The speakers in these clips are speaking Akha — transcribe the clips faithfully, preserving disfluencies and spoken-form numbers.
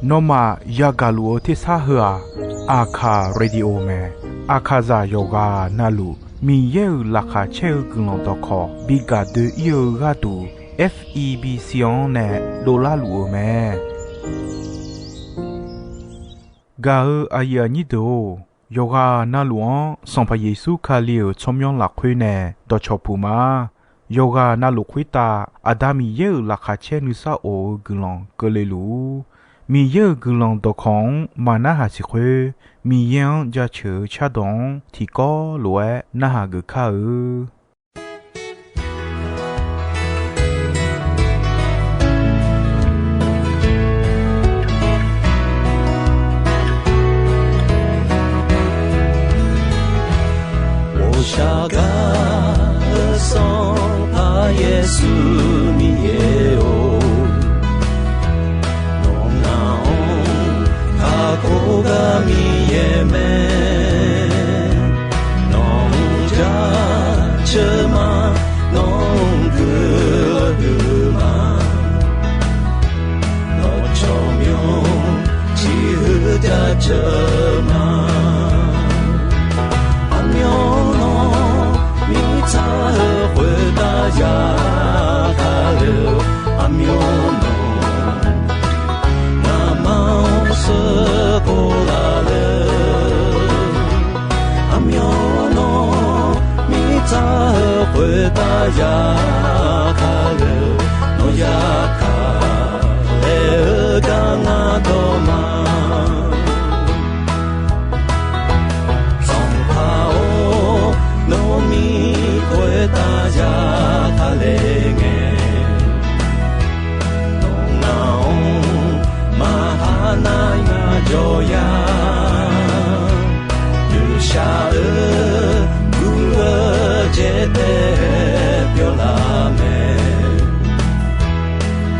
Nawmaf yagaq luf-eu tersar heu-aq, Aqkaq radio mae. Aqkaqzaq yawqghaq navluf Miqyaer-euq laqkhaq caer-eu guiqlanq dawqkawq bi gaq doe-ir-eu gharduq, F E B C-anr nae dovlar luf-eu mae. Gaq-eu aqyuif aqnyir deuq-or, yawqghaq navluf-anr Sanqpaq Yeqsur Kali-euq tsawrmyanr lafkhoer nae dawqcawq puq ma. Yawqghaq navluf khoertav Aqda Miqyaer-euq laqkhaq caer nuisar of-eu guiqlanq keuvle luf-ur. Miqyaer-euq guiqlanq dawqkawq-anr maqnarhaq siq khoer, Miqyaer-anr jaceuq-eu cardawq-anr tiqkawv lof-aer narhaq geuf kar-eu. 我想 gaq-eu Sanqpaq Yeqsur Miqyaer-or, nawq ngaq-anr kakhof gar Miqyaer mae. Nawq-anr jaceuq ma, nawq-anr guiqlanq huiq ma. Nawq tsawrmyanr ciqhuiq jaceuq ma. Aqmyanluf mirtsaq-eu khoertav ya kale-eu, aqmyanluf ngamaf-anr sheuqkhof laf le. Aqmyanluf mirtsaq-eu khoertav ya kale-eu, nawq ya kale-eu gar ngar dawq ma. Sanqpaq-or, nawq mir khoertav ya kale ngae, nawq ngaq-anr maqha nar ngar jawr ya. Noeqshaq-eu guv-eu jaetae pyawr laf mae.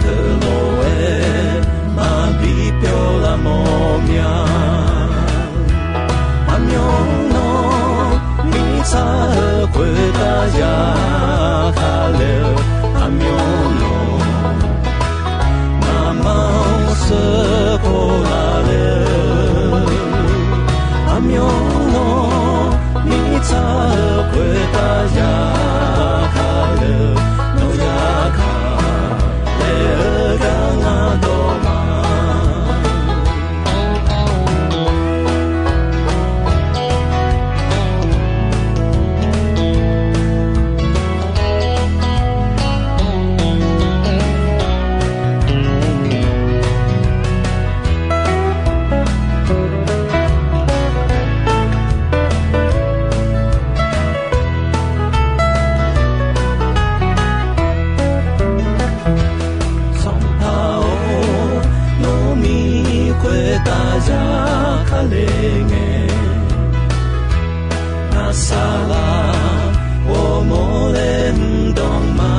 Teulof-aer maqbi pyawr laf mawr mya. Aqmyanluf mirtsaq-eu khoertav ya kale-eu, aqmyanluf ngamaf-anr sheuqkhof laf le-eu, aqmyanluf mirtsaq-eu khoertav ya kale-eu, nawq ya kale-eu gar ngar dawq ma. Sanqpaq-or, nawq mir khoertav ya kale ngae, ngaq saqlaq ghawrmawr laer mrdanq ma.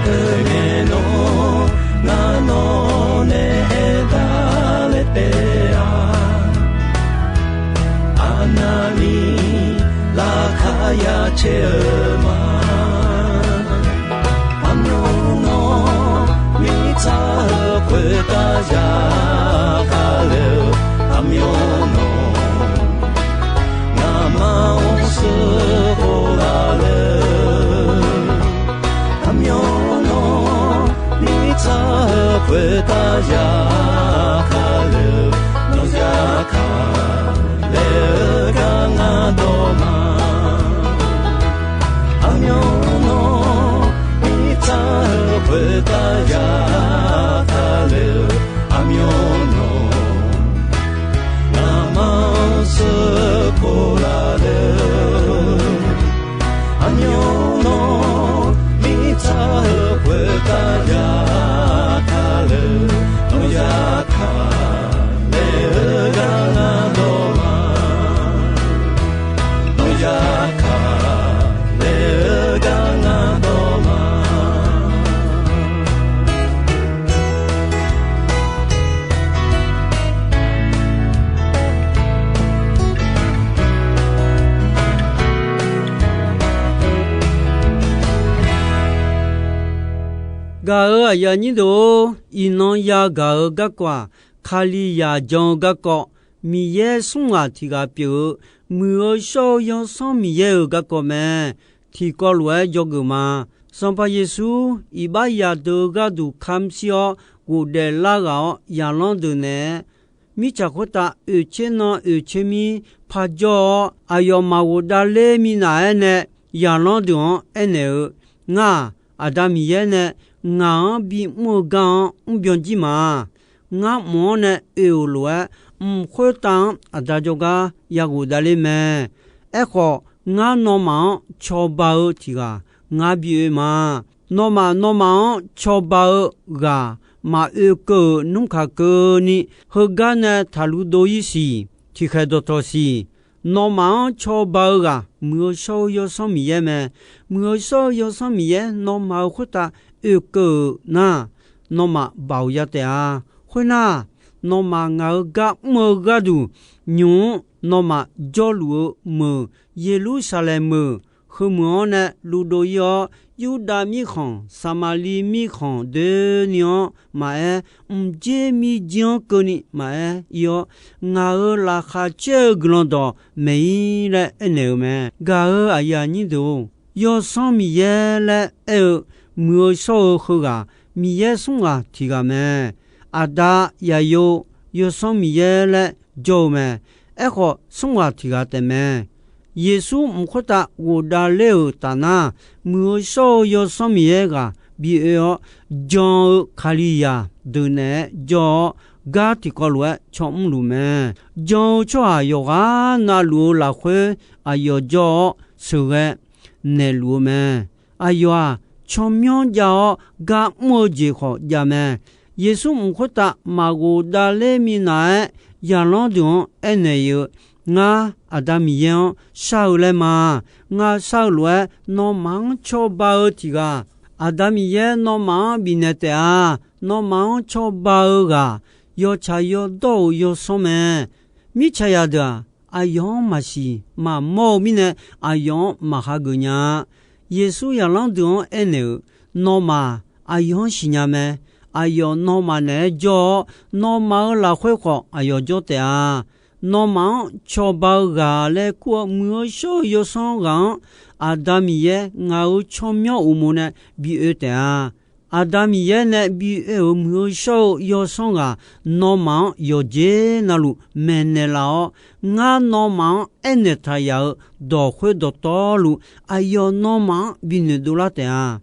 Teungae nawr ngar nawq nae aerdaq laer taef-a. Aqnavni laqkhaq ya caer-eu ma. Aqmyanluf mirtsaq-eu khoertav ya kale-eu, aqmyanluf ngamaf-anr sheuqkhof laf le-eu, aqmyanluf mirtsaq-eu khoertav ya kale-eu, nawq ya kale-eu gar ngar dawq ma. Aqmyanluf mirtsaq-eu khoertav ya kale-eu, aqmyanluf ngamaf-anr sheuqkhof laf le-eu, aqmyanluf mirtsaq-eu khoertav ya kale-eu, nawq ya kale-eu gar ngar dawq ma. Nawq ya kale-eu gar ngar dawq ma. Gaq-euq aqyuif aqnyir deuq-or, iqnan yagaq-eu garkawv-aq, Kalizaq jan-eu garkawv, Miqyaer smr ghaq tiq ghaq pyeuf-eu, muiq-eu shawr-eu Yawsanr Miqyaer-euq garkawv mae. Tiqkawv lof-aer dzawgeuf ma. Sanqpaq Yeqsur iqbax yadeuq-eu gharduq kamq shir-awr, ghofdaef lar ghaq-awr, zaqlanr deuq naeq-aer mirtsaq khoertav oeqtser nan oeqtser mir parjawr-awr, aqyawf maqghof davler minav-aer nae, zaqlanr deuq-anr aernaeq-eu, Ngar-aq, Aqda Miqyaer nae ngaq-anr bimr-eu gar-anr mrbyan jir ma. Ngar mq-anr nae oe-euq lof-aer, mq khoertav-anr Aqda jawrgar yaghof davler mae. Aerkhawf, ngar nawmaf-anr cawba-eu tiq ghaq ngar bi oe ma. Nawmaf, nawmaf-anr cawba-eu ghaq maqoe keuv-euq nmr kaq keuvni, heugar nae taqluv dov-ir siq. Tiqkhaeq dawqtawq siq. Nawmaf-anr cawba-eu ghaq, muiq-eu shawr-eu Yawsanr Miqyaer mae. Muiq-eu shawr-eu Yawsanr Miqyaer nawmaf-euq khoertav oekeuv-euq nar, nawmaf baoq ya taef-a. Khoernar, nawmaf ngaq-euq gar mr-eu gharduq, nymq-mr nawmaf jawrluf-eu meuq, Yeqlursaqlaeq meuq, heumeuq-anr nae luvdov-ir-awr, Yurdav mirkhanq, Saqmaqliv mirkhanq doeni-anr maqaer, mqjer mirjir-anr keuvni maqaer ir-awr, ngaq-euq laqkhaq caer-eu guiqlanq dawq maeq-ir laer aernaeq-euq mae. Gaq-euq aqyuif aqnyir deuq-or, Yawsanr Miqyaer laer aer-eu muiq-eu shawr-eu heughaq, Miqyaer smr ghaq tiq ghaq mae. Aqda, Zaqyo, Yawsanr Miqyaer laer jawr-eu mae. Aerkhawf, smr ghaq tiq ghaq taef mae. Yeqsur mq khoertav ghofdav ler-euq taf nar, muiq-eu shawr-eu Yawsanr Miqyaer ghaq bi oe-awr, jan-eu Kalizaq deuq naeq-aer jawr-awr, gar tiqkawv lof-aer caw mrluf mae. Jan-eu tsawrhaq yawqghaq navluf-eu lafkhoer aqyawf jawr-awr sheuqghae naeqluf-eu mae. Aqyawf-aq, tsawrmyanr jav-awr gar mr-eu jeq khawf jav mae. Yeqsur mq khoertav maqghof davler minav-aer, zaqlanr deuq-anr aernaeq-eu, Ngar Aqda Miqyaer-anr shar-eu laer ma. Ngar shar-eu lof-aer nawmaf-anr cawba-eu tiq ghaq, Aqda Miqyaer nawmaf-anr bifnaeq taef-a. Nawmaf-anr cawba-eu ghaq, yawtsaq yawdawr-euq Yawsanr mae. Mirtsaqzaq deuq-aq, aqyawf-anr maqsiq maqmawr-eu mirnae, aqyawf-anr maqhageuf nya-a. Yeqsur zaqlanr deuq-anr aernaeq-euq, Nawmaf, aqyawf-anr siqnya mae. Aqyawf nawmaf naeq-aer jawr-awr, nawmaf-euq lafkhoer khawf aqyawf jawr taef-a. Nawmaf-anr cawba-eu ghaq laer kur-awr, muiq-eu shawr-eu Yawsanr ghaq-anr, Aqda Miqyaer ngaq-euq tsawrmyanr uqmov nae bi oe taef-a. Aqda Miqyaer nae bi oe-euq muiq-eu shawr-eu Yawsanr ghaq, nawmaf-anr yawqjeq navluf maeqnaeq laf-awr, ngar nawmaf-anr aernaeq taq yaf-euq dawq khoer dawqtawvluf, aqyawf nawmaf-anr binoeq dovlar taef-a.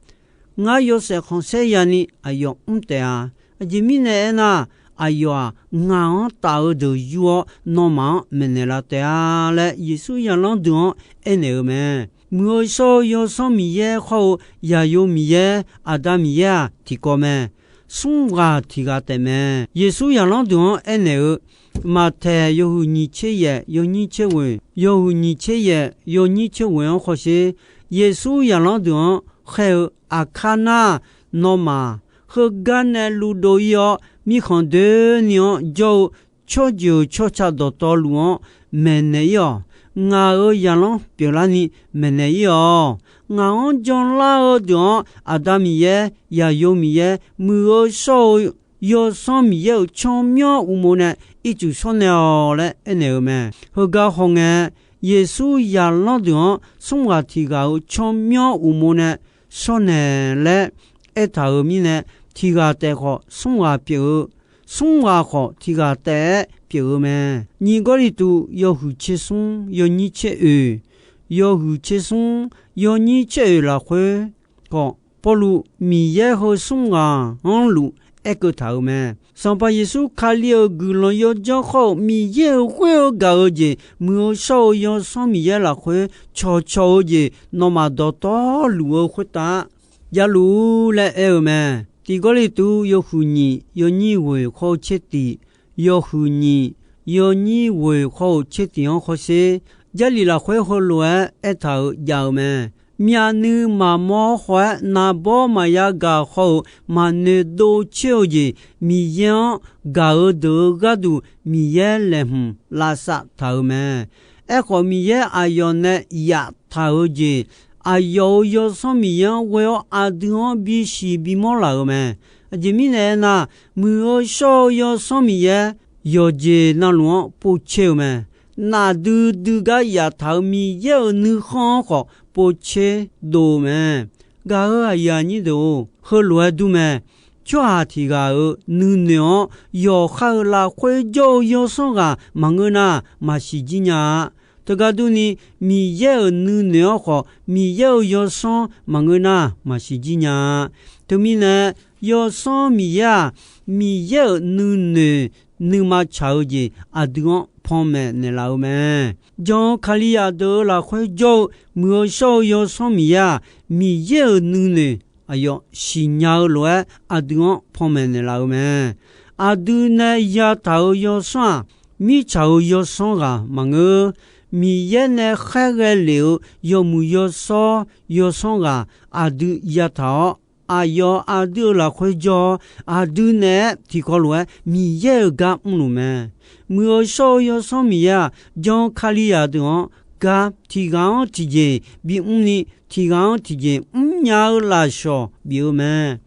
Ngar yawshaef khanqsaer yani aqyawf mr taef-a. Aqjeq mirnae aernar, aqyawf-aq, ngaq-anr taf-eu deuq yur-awr, nawmaf-anr maeqnaeq laf taef-a laer, Yeqsur zaqlanr deuq-anr aernaeq-eu mae. Muiq-eu shawr-eu Yawsanr Miqyaer khawr-eu Zaqyo Miqyaer, Aqda Miqyaer-aq, tiqkawv mae. Smr ghaq tiq ghaq taef mae. Yeqsur zaqlanr deuq-anr aernaeq-eu, Maqtaeq yawhuiq nyiq tser yaef yawnyir tser ghoeq, yawhuiq nyiq tser yaef yawnyir tser ghoeq-anr khawf sher. Yeqsur zaqlanr deuq-anr khaer-eu, Aqkar nar, nawmaf heugar nae luvdov-ir-awr, mirkhanq doeni-anr jawr-eu tsawrjeuq tsawrca dawqtawvluf-anr maeqnaeq-ir-awq. Ngaq-euq zaqlanr pyeuflarni maeqnaeq-ir-awq. Ngaq-anr janlar-eu deuq-anr, Aqda Miqyaer, Zaqyo Miqyaer, muiq-eu shawr-eu Yawsanr Miqyaer-euq tsawrmyanr uqmov nae ircuf shawrnaeq-awq laer aernaeq-eu mae. Heugar hawngae, Yeqsur zaqlanr deuq-anr smr ghaq tiq ghaq-euq tsawrmyanr uqmov nae shawrnaeq laer aertaq-euq mirnae, tiq ghaq taef khawf smr ghaq pyeuf-eu, smr ghaq khawf tiq ghaq taef-aer pyeuf-eu mae. Nyiq Gawrliqtu yawhuiq tser smr yawnyir tser oeq, yawhuiq tser smr yawnyir tser oeq lafkhoer khawf, Pawrluv Miqyaer heu smr ghaq-anr luf aerkeuv taq-euq mae. Sanqpaq Yeqsur Kali-euq guiqlanq yawdzanr khawr-eu Miqyaer-euq ghoer-eu gaq-eu jeq, muiq-eu shawr-eu Yawsanr Miqyaer lafkhoer cawqcawq-eu jeq, nawmaf dawqtawvluf-eu khoertav javluf-ur laer aer-eu mae. Tiq Gawrliqtu yawhuiq nyiq yawnyir ghoeq khawr-eu tser tiq, yawhuiq nyiq yawnyir ghoeq khawr-eu tser tiq-anr khawr sher. Jarlif lafkhoer heulof-aer aertaq-euq jav-eu mae. Myavnuiv maqmawr khawf-aer naqbawr maqya gaq khawr-euq maqnoeq dov coer-eu jeq, Miqyaer-anr gaq-eu deuq-euq gharduq Miqyaer laeqhmq lavsav taq-euq mae. Aerkhawf, Miqyaer aqyawf nae yaftaq-euq jeq, aqyawf-euq Yawsanr Miqyaer-anr ghoe-awr aqdui-anr bisiq bimawr laf-euq mae. Aqjeq mirnae aernar, muiq-eu shawr-eu Yawsanr Miqyaer yawqjeq navluf-anr povtser-eu mae. Nafdui dui gar yaftaq-euq Miqyaer-euq nuikhanr-anr khawf povtser dov-eu mae. Gaq-euq aqyuif aqnyir deuq-or, heulof-aer dur mae. Tsawrhaq tiq ghaq-euq nuinoeq-anr yawqha-euq lafkhoer jawr-eu yawsanr ghaq maqngeur nar, maqsiq jir nya-a. Teugar durni, Miqyaer-euq nuinoeq-anr khawf Miqyaer-euq yawsanr maqngeur nar, maqsiq jir nya-a. Teumirnae, Yawsanr Miqyaer-aq, Miqyaer-euq nuinoeq nuima tsaq-eu jeq aqdui-anr panmaeq naeqlaf-eu mae. Jan-eu Kalizaq deuq-euq lafkhoer jawr-eu muiq-eu shawr-eu Yawsanr Miqyaer-aq, Miqyaer-euq nuinoeq aqyawf siqnya-eu lof-aer aqdui-anr panmaeq naeqlaf-eu mae. Aqdui nae yataq-euq yawsanr-aq, mirtsaq-euq yawsanr ghaq maqngeur. Miqyaer nae khaerghae lef-eu yawmuiq yawshawr yawsanr ghaq aqdui yataq-awr, aqyawf aqdui-euq lafkhoer jawr-awr, aqdui naeq-aer tiqkawv lof-aer Miqyaer-euq gar mrluf mae. Muiq-eu shawr-eu Yawsanr Miqyaer-aq, jan-eu Kalizaq deuq-anr gar tiq ghaq-anr tiqjeq bimr ni, tiq ghaq-anr tiqjeq mrnya-eu lafshawq bif-eu mae.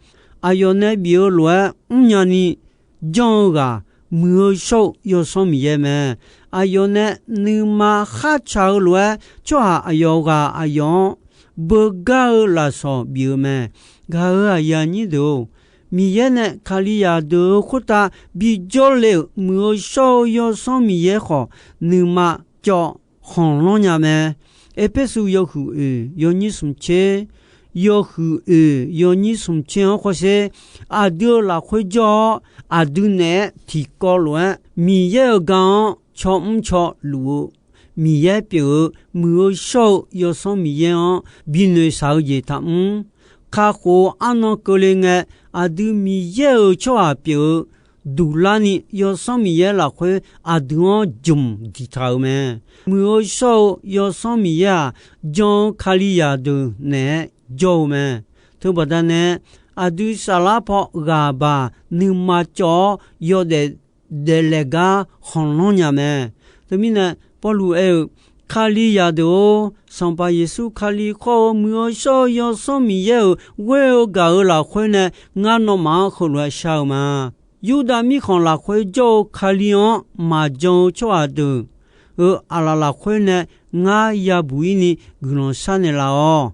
Aqyawf nae bif-eu lof-aer mrnya ni janr-eu ghaq, muiq-eu shawr-eu Yawsanr Miqyaer mae. Aqyawf nae nuima khartsaq-eu lof-aer, tsawrhaq aqyawf ghaq aqyawf-anr beugar-eu lafsawq bif-eu mae. Gaq-euq aqyuif aqnyir deuq-or, Miqyaer nae Kalizaq deuq-euq khoertav bijawr le-euq muiq-eu shawr-eu Yawsanr Miqyaer khawf, nuima cawv khanqlanr nya mae. Erpersu yawhuiq oeq yawnyir smq tser, yawhuiq oeq yawnyir smq tser-anr khawrsher, aqdui-euq lafkhoer jawr-awr, aqdui naeq-aer tiqkawv lof-aer Miqyaer-euq gar-anr caw mr caw luf-eu Miqyaer pyeuf-eu muiq-eu shawr-eu Yawsanr Miqyaer-anr binoeq shaq-eu jeq taqmr. Kakhof-eu arnan keuvle ngae, aqdui Miqyaer-euq tsawrhaq pyeuf-eu duqlar ni Yawsanr Miqyaer lafkhoer aqdui-anr jmq diqtaq-euq mae. Muiq-eu shawr-eu Yawsanr Miqyaer-aq, jan-eu Kalizaq deuq naeq-aer jawr-eu mae. Teubaqda nae, aqdui saflar paw ghaq baq nuima cawv-awr yawdaef daeflaeq gar khanqlanr nya mae. Teumirnae, Pawrluv aer-eu, Kalizaq deuq-or, Sanqpaq Yeqsur Kali khawr-eu muiq-eu shawr-eu Yawsanr Miqyaer-euq ghoer-eu gaq-euq lafkhoer nae ngar nawmaf-anr heulof-aer shar-eu ma. Yurdav mirkhanq lafkhoer jawr-eu Kali-anr maqjan-eu tsawrhaq deuq-euq aqlaf lafkhoer nae ngar yabuq-ir ni guiqlanq sharnaeq laf-awq.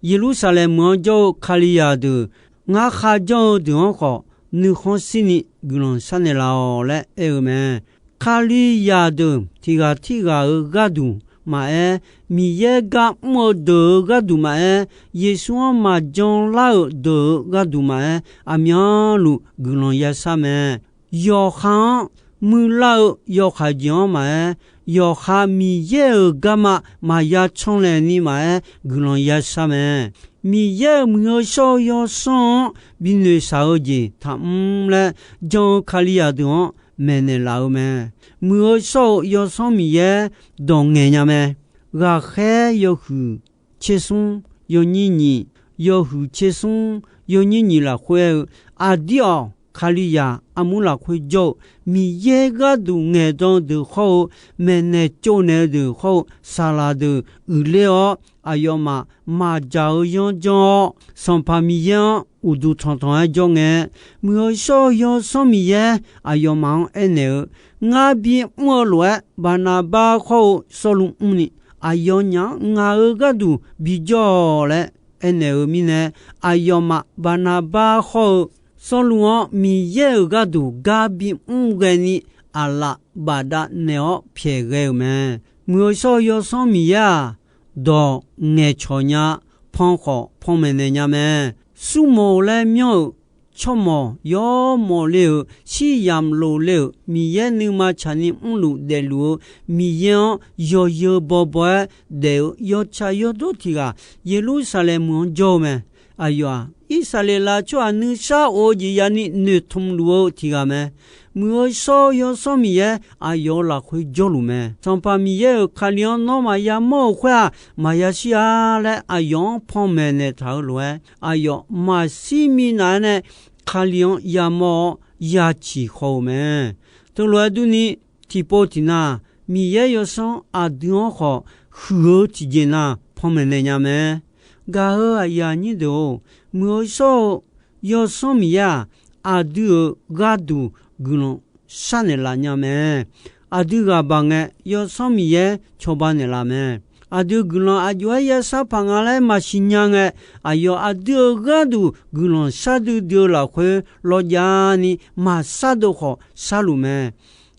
Yeqlursaqlaeq meuq-anr jawr-eu Kalizaq deuq, ngar kharjan-eu deuq-anr khawf nuikhanr shir ni guiqlanq sharnaeq laf-awq laer aer-eu mae. Kalizaq deuq tiq ghaq tirghaq-euq gharduq maqaer, Miqyaer gar mr-eu deuq-euq gharduq maqaer, Yeqsur-anr maqjan lar-euq deuq-euq gharduq maqaer, aqmyanluf guiqlanq yashar mae. Yawqha-anr muiqlar-eu yawkaq jeq-anr maqaer, yawqha Miqyaer-euq garma maqya canlaeq ni maqaer, guiqlanq yashar mae. Miqyaer-euq muiq-eu shawr-eu Yawsanr-anr binoeq shaq-eu jeq taqmr laer jan-eu Kalizaq deuq-anr maeqnaeq laf-eu mae. Muiq-eu shawr-eu Yawsanr Miqyaer dawq ngaeq nya mae. Ghaqkhaer yawhuiq tsersmr yawnyir nyiq, yawhuiq tsersmr yawnyir nyiq lafkhoer aer-eu, aqdir-awq, Kalizaq armur lafkhoer jawr-eu Miqyaer gharduq ngaeqdan deuq khawr-eu, maeqnaeq tsovnaeq-eu deuq khawr-eu, saqlaq deuq uiqler-awr, aqyawfmaf maqdzaq-eu yanr janr-awr, Sanqpaq Miqyaer-anr uqduq tanqtanq-aer jawr ngae, muiq-eu shawr-eu Yawsanr Miqyaer aqyawfmaf-anr aernaeq-eu, ngar bimr-eu lof-aer Baqnaqbar khawr-eu Sawrluv mrni, aqyawfnyaf-anr ngaq-euq gharduq bijawr-awq laer aernaeq-eu mirnae, aqyawfmaf Baqnaqbar khawr-eu Sawrluv-anr Miqyaer-euq gharduq gar bimr ghaeni aqlaf bafdav naeq-awr pyaeq ghae-euq mae. Muiq-eu shawr-eu Yawsanr Miqyaer-aq, dawq ngaeqcawq nya, pan khawf panmaeq naeq nya mae. Smrmawq laer myanr-euq tsawrmawq yawmawq le-euq, shir yamq lof le-euq, Miqyaer nuima tsaqni mrluf daefluf-eu Miqyaer-anr yawzeu bawbaw-aer daef-eu yawtsaq yawdawr tiq ghaq, Yeqlursaqlaeq meuq-anr jawr-eu mae. Aqyawf-aq, Irsaqleqlav tsawrhaq nuisar of-eu jeq yani noeqtmq luf-eu tiq ghaq mae. Muiq-eu shawr-eu Yawsanr Miqyaer aqyawf-euq lafkhoer jawrluf mae. Sanqpaq Miqyaer-euq Kali-anr nawr maqya mawr-euq khoer-aq, maqya shir-a laer aqyawf-anr panmaeq naeqtaq-eu lof-aer, aqyawf maqshir minav-aer nae Kali-anr yamawr-awr yaciq khaw-eu mae. Teulof-aer durni, tiqpov tiqnav, Miqyaer Yawsanr aqdui-anr khawf huiq-eu tiqjeq na panmaeq naeq nya mae. Gaq-eu aqyuif aqnyir deuq-or, muiq-eu shawr-eu Yawsanr Miqyaer-aq, aqdui-euq gharduq guiqlanq sharnaeq laf nya mae. Aqdui ghaq baq ngae, Yawsanr Miqyaer cawba naeqlaf mae. Aqdui guiqlanq aqjox-aer yashar paq nga laer maqsiq nya ngae, aqyawf aqdui-euq gharduq guiqlanq shardui dui-eu lafkhoer lawrjav ni maqshardov khawf sharluf mae.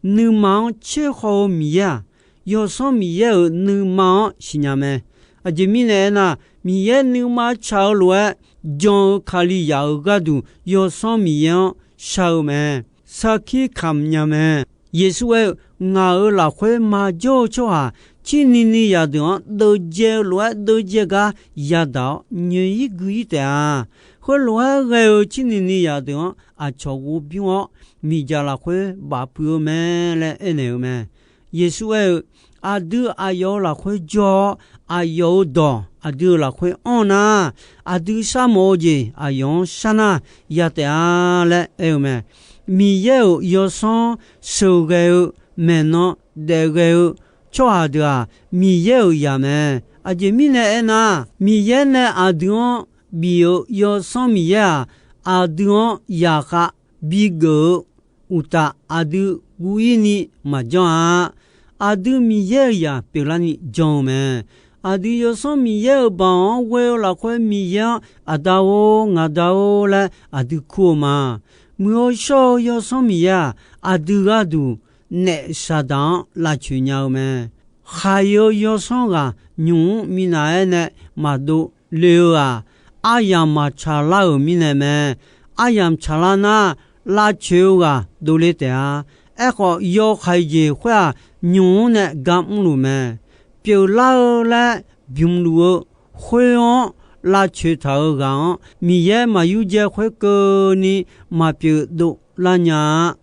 Nuima-anr tserkhaw-eu Miqyaer-aq, Yawsanr Miqyaer-euq nuima-anr siqnya mae. Aqjeq mirnae aernar, Miqyaer nuima tsaq-eu lof-aer jan-eu Kalizaq-euq gharduq Yawsanr Miqyaer-anr shar-eu mae. Sarkir kamq nya mae. Yeqsur aer-eu, Ngaq-euq lafkhoer maqjawr-eu tsawrhaq, cirni ni zaqdeuq-anr deuvjae-eu lof-aer deuvjae gar yadaq-awr nyoeq-ir gui-ir taef-a. Khoerlof-aer ghae-eu cirni ni zaqdeuq-anr aqcawq ghovbymr-awr, miqdzaq lafkhoer bafpuiv-eu mae laer aernaeq-eu mae. Yeqsur aer-eu, Aqdui aqyawf-euq lafkhoer jawr-awr, aqyawf-euq dawq aqdui-euq lafkhoer anr nar, aqdui sharmawf-eu jeq aqyawf-anr shar nar ya taef-a laer aer-eu mae. Miqyaer-euq Yawsanr sheuqghae-eu, maeqnan daefghae-eu tsawrhaq deuq-aq, Miqyaer-euq zaq mae. Aqjeq mirnae aernar, Miqyaer nae aqdui-anr bif-eu Yawsanr Miqyaer-aq, aqdui-anr zaqkhav bigeuf-eu uqtaf, aqdui guv-ir ni maqjanr-a. Aqdui Miqyaer-euq zaq pyeuflarni jan-eu mae. Aqdui Yawsanr Miqyaer-euq baoq-anr ghoe-eu lafkhoer Miqyaer-anr Aqda-or, ngaqda-or laer aqdui kur-eu ma. Muiq-eu shawr-eu Yawsanr Miqyaer-aq, aqdui gharduq naef Saqdaq-anr lavcoeq nya-eu mae. Khaiq-eu Yawsanr ghaq nymq-mr minav-aer nae maqdov le-eu-aq, aryamq maqtsaq lar-euq mirnae mae. Aryamq tsaqlar nar, lavcoeq-eu ghaq dovle taef-a. Aerkhawf, yawhaiq jeq khoer-aq, nymq-mr nae ga mrluf mae. Pyeuflar-eu laer bymq luf-eu khoer-anr lavcoeq taq-euq ghaq-anr, Miqyaer maqyurdzae khoerkeuvni maqpyeuf dovlar nya-a.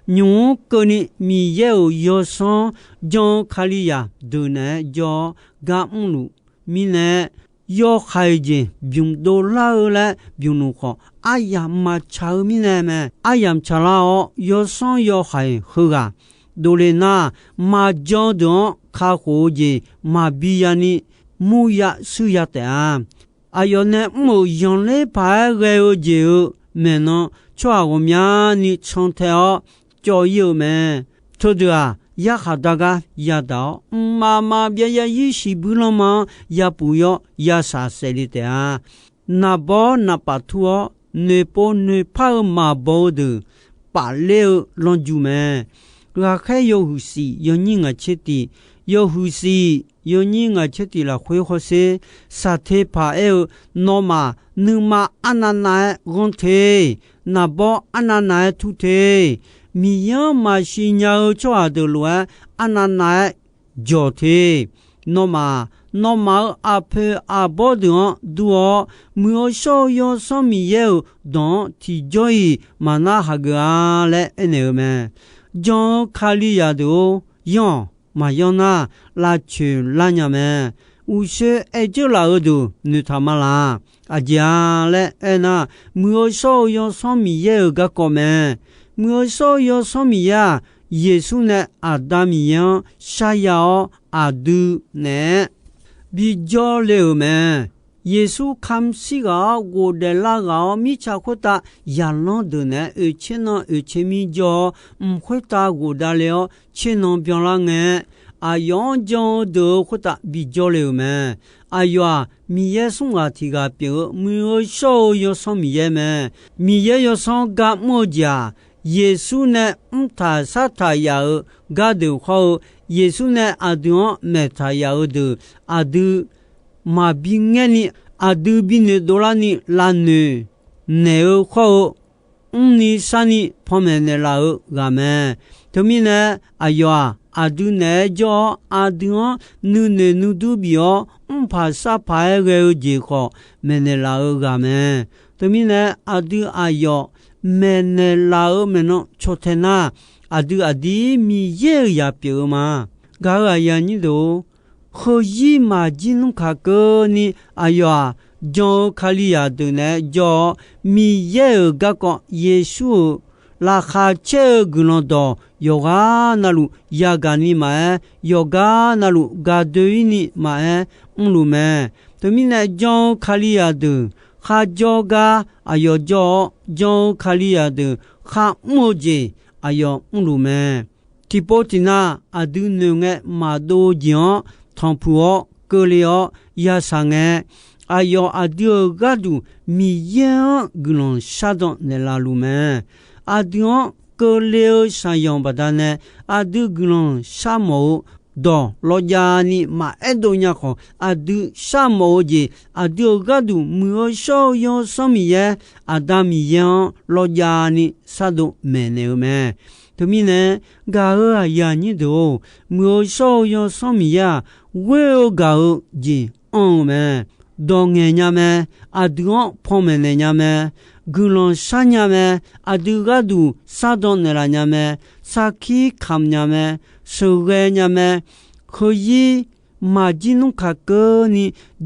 Nymq-mr keuvni Miqyaer-euq Yawsanr jan-eu Kalizaq deuq naeq-aer jawr-awr ga mrluf mirnae, yawhaiq jeq bymq dovlar-eu laer bymq luf khawf, aryamq maqtsaq-eu mirnae mae. Aryamq tsaqlar-awr, yawsanr yawhaiq heughaq dovle nar, maqjan deuq-anr kakhof-eu jeq maqbi yani murya shuirya taef-a. Aqyawf nae mr-euq zanqler paq-aer ghae-eu jeq-euq maeqnan, tsawrhaq ghawqmyani cantae-awr cawv-ir-eu mae. Teudeuq-aq, yarkhaq dar gar yadaq-awr, mqmaq maqbyav zarzir shiqbuir lanma-anr yapuf-ir-awr yashaq saef le taef-a. Naqbawr naqpaf tur-awr, noeqpov noeqpar-eu maqbaw-eu deuq pafler-eu lanrju mae. Ghaqkhaer yawhuiq shif yawnyir ngaq tser tiq, yawhuiq shif yawnyir ngaq tser tiq lafkhoer hawsher, saqte paq aer-eu, Nawmaf nuima arnavnav-aer ghanr te. Naqbawr arnavnav-aer tur te. Miqyaer-anr maqsiq nya-eu tsawrhaq deuq lof-aer arnavnav-aer jawq te. Nawmaf, nawmaf-euq aqpoeq aqbawr deuq-anr dur-awr, Muiq-eu shawr-eu Yawsanr Miqyaer-euq dawq-anr tiqjawr-iq maqnar hageuf-a laer aernaeq-eu mae. Jan-eu Kalizaq deuq-or, yanr-awq. Maqyanr nar, lavcoeq lar nya mae. Uqshoe aer dzeur laf-eu deuq noeqtaq ma laq. Aqjeq-a laer aernar, Muiq-eu shawr-eu Yawsanr Miqyaer-euq garkawv mae. Muiq-eu shawr-eu Yawsanr Miqyaer-aq, Yeqsur nae Aqda Miqyaer-anr sharya-awr, aqdui naeq-aer bijawr le-euq mae. Yeqsur kamq shir ghaq-awr, ghofdaef lar ghaq-awr, mirtsaq khoertav zaqlanr deuq naeq-aer oeqtser nan oeqtser mir jawr-awr, mq khoertav ghofdaef le-awr tser nan byanlar ngae, aqyawf-anr jan-eu deuq-euq khoertav bijawr le-euq mae. Aqyawf-aq, Miqyaer smr ghaq tiq ghaq pyeuf-eu Muiq-eu shawr-eu Yawsanr Miqyaer mae. Miqyaer Yawsanr gar mr-eu jeq-aq, Yeqsur nae mrtaq shartaq yaf-euq gardeuq khawr-eu, Yeqsur nae aqdui-anr maeqtaq yaf-eu deuq, aqdui maqbi ngaerni, aqdui binoeq dovlarni lavnoeq naeq-eu khawr-eu, mrni sharni panmaeq naeqlaf-eu ghaq mae. Teumirnae, aqyawf-aq, aqdui naeq-aer jawr-awr, aqdui-anr nuinoeq nuidur bif-awr, mrpaq sharpaq-aer ghae-eu jeq khawf maeqnaeq laf-eu ghaq mae. Teumirnae, aqdui aqyawf maeqnaeq laf-eu maeqnan caw tae nar, aqdui aqdir Miqyaer-euq zaq pyeuf-eu ma. Gaq-euq aqyuif aqnyir deuq-or, heuzir maqjir nmr kaq keuvni aqyawf-aq, jan-eu Kalizaq deuq naeq-aer jawr-awr, Miqyaer-euq garkawv Yeqsur-euq laqkhaq caer-eu guiqlanq dawq yawqghaq navluf yagaq ni maqaer, yawqgar navluf gaqdoe-ir ni maqaer, mrluf mae. Teumirnae jan-eu Kalizaq deuq kharjawr gar aqyawf jawr-awr, jan-eu Kalizaq deuq kharmr-eu jeq aqyawf mrluf mae. Tiqpov tiqnav aqdui noeqngae maqdov-eu jeq-anr tanqpuq-awr keuvle-awr yashaq ngae, aqyawf aqdui-euq gharduq Miqyaer-anr guiqlanq shardan naeqlaf luf mae. Aqdui-anr keuvle-eu shaqyanq baqdanae aqdui guiqlanq sharmawf-eu dawq lawjav ni maqaer dov nya khawf, aqdui sharmawf-eu jeq aqdui-euq gharduq Muiq-eu shawr-eu Yawsanr Miqyaer, Aqda Miqyaer-anr lawjav ni shardov maeqnaeq-eu mae. Teumirnae, gaq-euq aqyuif aqnyir deuq-or, Muiq-eu shawr-eu Yawsanr Miqyaer-aq, ghoer-eu gaq-eu jeq anr-eu mae. Dawq ngaeq nya mae. Aqdui-anr panmaeq naeq nya mae. Guiqlanq shar nya mae. Aqdui gharduq shardan naeqlaf nya mae. Sarkir kamq nya mae. Sheuqghae nya mae. Heuzir maqjir nmr kaqkeuvni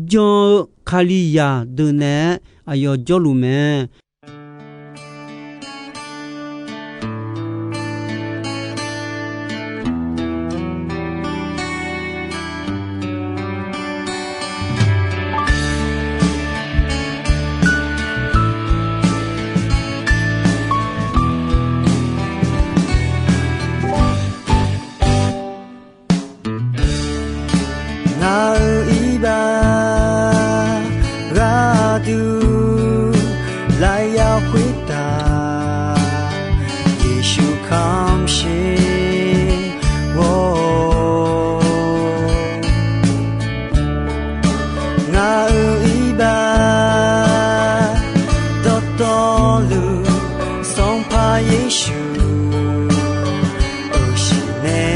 jan-eu Kalizaq deuq naeq-aer aqyawf jawrluf mae. Ngaq-euq iqbax gharduq lafyaq khoertav Yeqsur kamqshaer-awr, ngaq-euq iqbax dawqtawvluf Sanqpaq Yeqsur uqshiq nae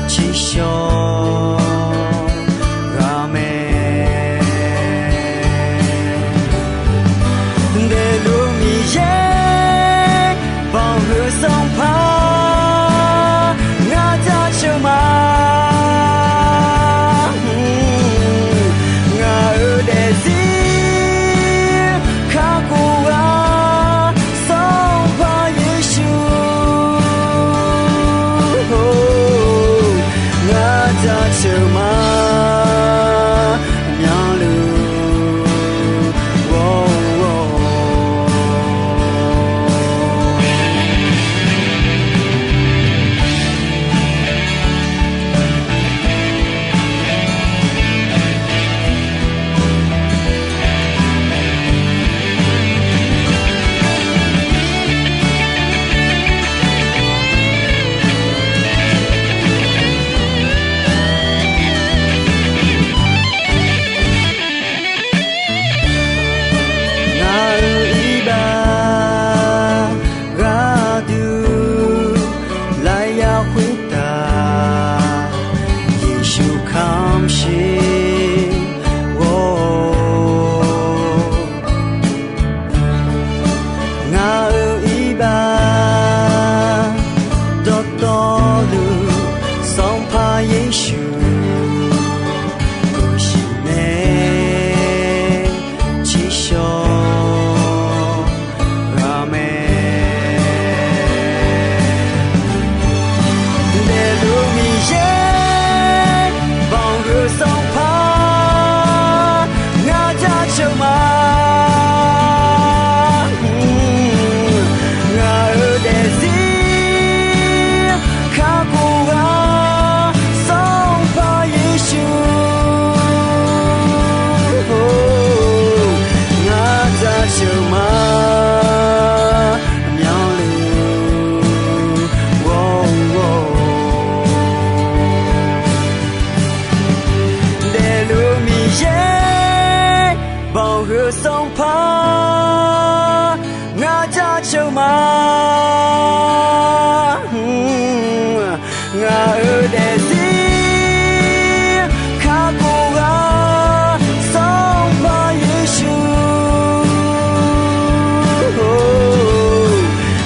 tsiqshawq ghaq mae. Daefluf Miqyaer, banqhuiq Sanqpaq, ngar jaceuq ma. Ngaq-euq daefzir kakhof-a, Sanqpaq Yeqsur, ngar jaceuq ma, myanluf ghawr-awr. Ngaq-euq iqbax gharduq lafyaq khoertav Yeqsur kamqshaer-awr, ngaq-euq iqbax dawqtawvluf Sanqpaq Yeqsur uqshiq nae tsiqshawq ghaq mae. Daefluf Miqyaer, banqhuiq Sanqpaq, ngar jaceuq ma. Ngaq-euq daefzir kakhof-a, Sanqpaq Yeqsur, ngar jaceuq ma, myanluf ghawr-awr. Daefluf Miqyaer, banqhuiq Sanqpaq, ngar jaceuq ma. Ngaq-euq daefzir kakhof-a, Sanqpaq Yeqsur,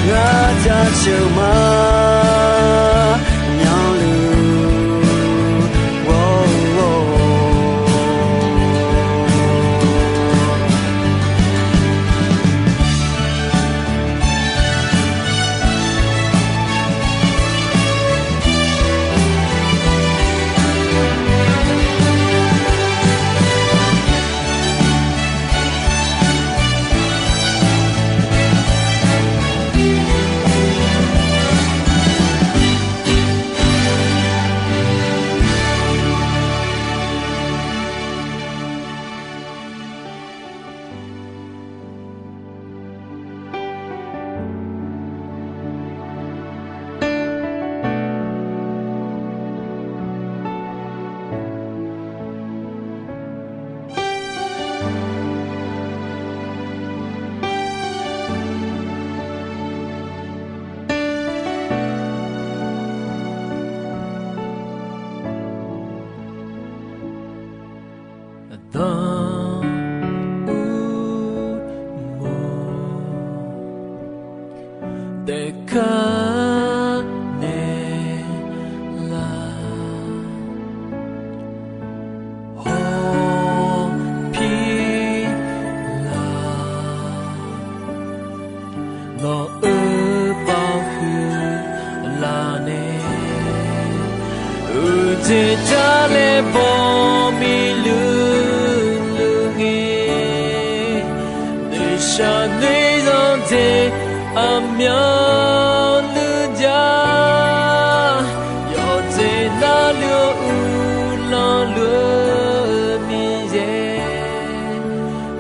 ngar jaceuq ma, myanluf ghawr-awr. Daefkar naeq laf, hawpir laf, nawq-euq baoq huiq laf nae, uqdzaeq jar laer baw miqluq luq ngae, noeqshaq noeqzanq dzaeq aqmyanluf jar, yawqdzaeq navluf-eu uvlanr luf-eu Miqyaer,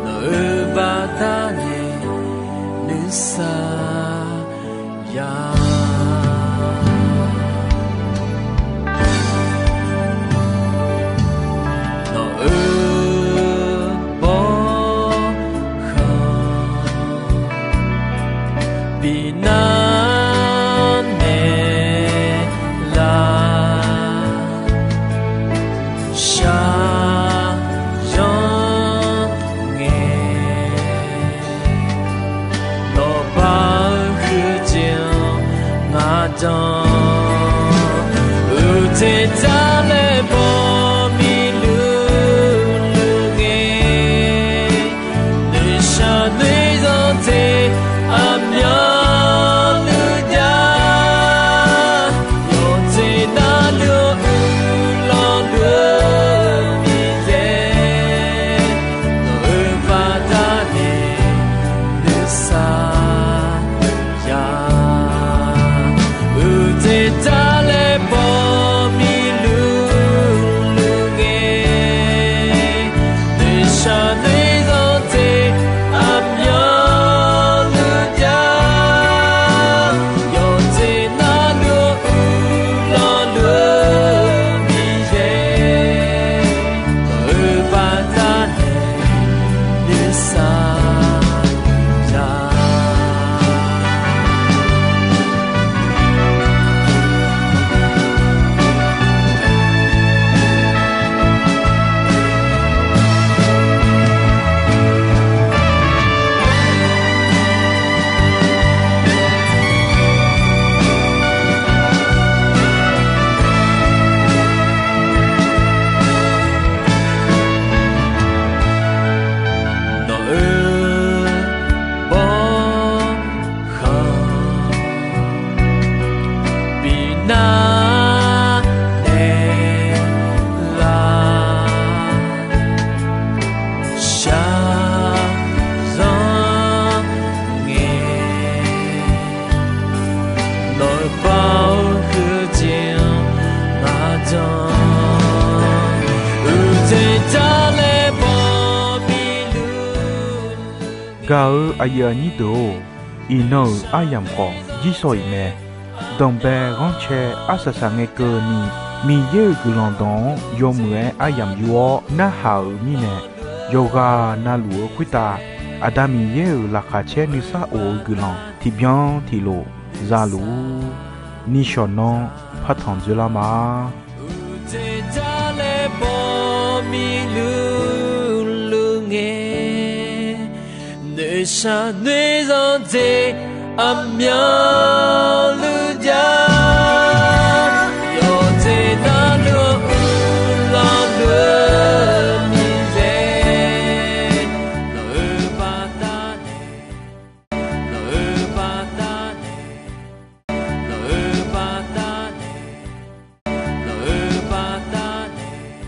nawq-euq baqdanae nuisar ya. Nawq-euq bawrkhanq binar naeq laf, shaqzanr ngae, nawq baq-eu huiqdzaeq-anr ngaq danq, uqdzaeq jar laer baw miqluq luq ngae, noeqshaq noeqzanq dzaeq aqmyanluf jar, yawqdzaeq navluf-eu uvlanr luf-eu Miqyaer, nawq-euq baqdanae nuisar ya. Uqdzaeq jar laer baw miqluq luq ngae, noeqshaq noeqzanq dzaeq aqmyanluf jar, yawqdzaeq navluf-eu uvlanr luf-eu Miqyaer, nawq-euq baqdanae nuisar ya. Nawq-euq bawrkhanq binar naeq laf, shaqzanr ngae, nawq-euq baoq huiqdzaeq-anr ngaq danq, uqdzaeq jar laer baw miqluq. Gaq-eu aqyuif aqnyir deuq-or, iqnan-euq aryamq khawf jirsawq iq mae. Danqbae ghanrcae arsaq saq ngae keuvni, Miqyaer-euq guiqlanq dawq-anr yawmuiq-aer aryamq yur-awr narhaq-euq mirnae, yawqghaq navluf-eu khoertav Aqda Miqyaer-euq laqkhaq caer nuisar of-eu guiqlanq tiqbyan tiqlof za luf-ur. Nishawq nanr partanq dzoerlar ma. Uqdzaeq jar laer baw miqluq luq ngae, noeqshaq noeqzanq dzaeq aqmyanluf jar.